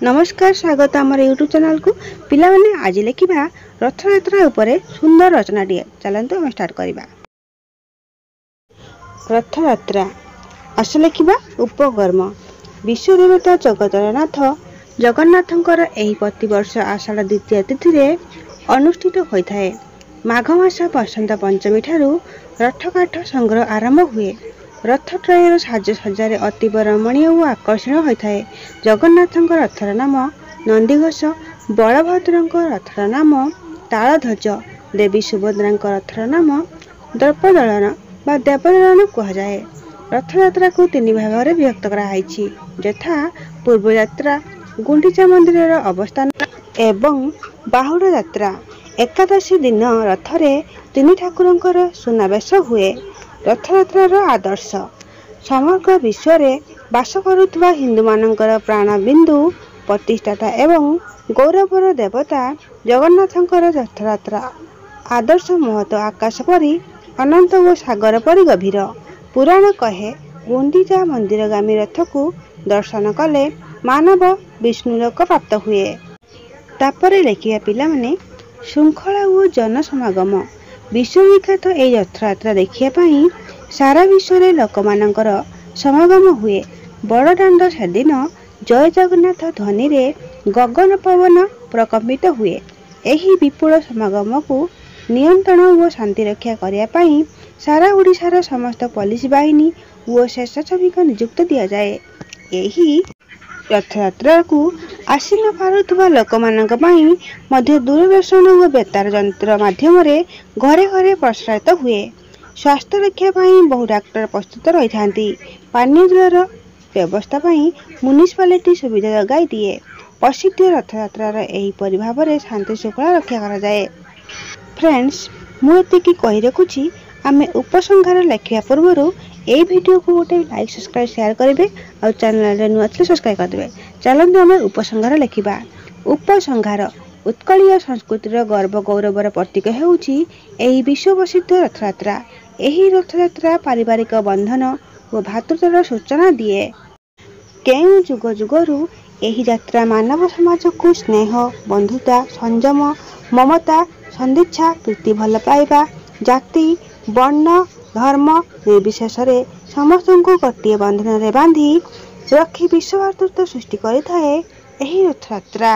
ନମସ୍କାର, ସ୍ୱାଗତ ଆମର ୟୁଟ୍ୟୁବ୍ ଚ୍ୟାନେଲକୁ। ପିଲାମାନେ, ଆଜି ଲେଖିବା ରଥଯାତ୍ରା ଉପରେ ସୁନ୍ଦର ରଚନାଟିଏ। ଚାଲନ୍ତୁ ଆମେ ଷ୍ଟାର୍ଟ କରିବା। ରଥଯାତ୍ରା। ଆସ ଲେଖିବା। ଉପକର୍ମ। ବିଶ୍ୱଦେବତା ଜଗତର ନାଥ ଜଗନ୍ନାଥଙ୍କର ଏହି ପ୍ରତିବର୍ଷ ଆଷାଢ଼ ଦ୍ୱିତୀୟା ତିଥିରେ ଅନୁଷ୍ଠିତ ହୋଇଥାଏ। ମାଘ ମାସ ବସନ୍ତ ପଞ୍ଚମୀ ଠାରୁ ରଥକାଠ ସଂଗ୍ରହ ଆରମ୍ଭ ହୁଏ। ରଥତ୍ରୟର ସାଜସଜ୍ଜାରେ ଅତୀବ ରମଣୀୟ ଓ ଆକର୍ଷଣୀୟ ହୋଇଥାଏ। ଜଗନ୍ନାଥଙ୍କ ରଥର ନାମ ନନ୍ଦିଘୋଷ, ବଳଭଦ୍ରଙ୍କ ରଥର ନାମ ତାଳଧ୍ୱଜ, ଦେବୀ ସୁଭଦ୍ରାଙ୍କ ରଥର ନାମ ଦର୍ପଦଳନ ବା ଦେବଦଳନ କୁହାଯାଏ। ରଥଯାତ୍ରାକୁ ତିନି ଭାଗରେ ବିଭକ୍ତ କରାଯାଇଛି, ଯଥା ପୂର୍ବଯାତ୍ରା, ଗୁଣ୍ଡିଚା ମନ୍ଦିରର ଅବସ୍ଥାନ ଏବଂ ବାହୁଡ଼ା ଯାତ୍ରା। ଏକାଦଶୀ ଦିନ ରଥରେ ତିନି ଠାକୁରଙ୍କର ସୁନାବେଶ ହୁଏ। ରଥଯାତ୍ରାର ଆଦର୍ଶ। ସମଗ୍ର ବିଶ୍ୱରେ ବାସ କରୁଥିବା ହିନ୍ଦୁମାନଙ୍କର ପ୍ରାଣବିନ୍ଦୁ, ପ୍ରତିଷ୍ଠାତା ଏବଂ ଗୌରବର ଦେବତା ଜଗନ୍ନାଥଙ୍କର ରଥଯାତ୍ରା ଆଦର୍ଶ ମହତ୍ତ୍ୱ ଆକାଶ ପରି ଅନନ୍ତ ଓ ସାଗର ପରି ଗଭୀର। ପୁରାଣ କହେ, ଗୁଣ୍ଡିଚା ମନ୍ଦିରଗାମୀ ରଥକୁ ଦର୍ଶନ କଲେ ମାନବ ବିଷ୍ଣୁଲୋକ ପ୍ରାପ୍ତ ହୁଏ। ତାପରେ ଲେଖିବା ପିଲାମାନେ, ଶୃଙ୍ଖଳା ଓ ଜନସମାଗମ। ବିଶ୍ୱବିଖ୍ୟାତ ଏହି ରଥଯାତ୍ରା ଦେଖିବା ପାଇଁ ସାରା ବିଶ୍ୱରେ ଲୋକମାନଙ୍କର ସମାଗମ ହୁଏ। ବଡ଼ଦାଣ୍ଡ ସେଦିନ ଜୟ ଜଗନ୍ନାଥ ଧ୍ୱନିରେ ଗଗନ ପବନ ପ୍ରକମ୍ପିତ ହୁଏ। ଏହି ବିପୁଳ ସମାଗମକୁ ନିୟନ୍ତ୍ରଣ ଓ ଶାନ୍ତି ରକ୍ଷା କରିବା ପାଇଁ ସାରା ଓଡ଼ିଶାର ସମସ୍ତ ପୋଲିସ ବାହିନୀ ଓ ସ୍ୱେଚ୍ଛାସେବୀଙ୍କ ନିଯୁକ୍ତି ଦିଆଯାଏ। ଏହି ରଥଯାତ୍ରାକୁ ଆସି ନ ପାରୁଥିବା ଲୋକମାନଙ୍କ ପାଇଁ ମଧ୍ୟ ଦୂରଦର୍ଶନ ଓ ବେତାର ଯନ୍ତ୍ର ମାଧ୍ୟମରେ ଘରେ ଘରେ ପ୍ରସାରିତ ହୁଏ। ସ୍ୱାସ୍ଥ୍ୟ ରକ୍ଷା ପାଇଁ ବହୁ ଡାକ୍ତର ପ୍ରସ୍ତୁତ ରହିଥାନ୍ତି। ପାନୀୟ ଜଳର ବ୍ୟବସ୍ଥା ପାଇଁ ମ୍ୟୁନିସିପାଲିଟି ସୁବିଧା ଯୋଗାଇ ଦିଏ। ପ୍ରସିଦ୍ଧ ରଥଯାତ୍ରାର ଏହିପରି ଭାବରେ ଶାନ୍ତି ଶୃଙ୍ଖଳା ରକ୍ଷା କରାଯାଏ। ଫ୍ରେଣ୍ଡସ୍, ମୁଁ ଏତିକି କହି ରଖୁଛି, ଆମେ ଉପସଂହାର ଲେଖିବା ପୂର୍ବରୁ ଏଇ ଭିଡ଼ିଓକୁ ଗୋଟେ ଲାଇକ୍, ସବସ୍କ୍ରାଇବ୍, ସେୟାର କରିବେ ଆଉ ଚ୍ୟାନେଲରେ ନୂଆ ଥିଲେ ସବସ୍କ୍ରାଇବ୍ କରିଦେବେ। ଚାଲନ୍ତୁ ଆମେ ଉପସଂହାର ଲେଖିବା। ଉପସଂହାର। ଉତ୍କଳୀୟ ସଂସ୍କୃତିର ଗର୍ବ ଗୌରବର ପ୍ରତୀକ ହେଉଛି ଏହି ବିଶ୍ୱ ପ୍ରସିଦ୍ଧ ରଥଯାତ୍ରା। ଏହି ରଥଯାତ୍ରା ପାରିବାରିକ ବନ୍ଧନ ଓ ଭ୍ରାତୃତ୍ୱର ସୂଚନା ଦିଏ। କେଉଁ ଯୁଗ ଯୁଗରୁ ଏହି ଯାତ୍ରା ମାନବ ସମାଜକୁ ସ୍ନେହ, ବନ୍ଧୁତା, ସଂଯମ, ମମତା, ସଦିଚ୍ଛା, ପ୍ରୀତି, ଭଲ ପାଇବା, ଜାତି, ବର୍ଣ୍ଣ, ଧର୍ମ ନିର୍ବିଶେଷରେ ସମସ୍ତଙ୍କୁ ଗୋଟିଏ ବନ୍ଧନରେ ବାନ୍ଧି ରଖି ବିଶ୍ୱ ଭ୍ରାତୃତ୍ୱ ସୃଷ୍ଟି କରିଥାଏ ଏହି ରଥଯାତ୍ରା।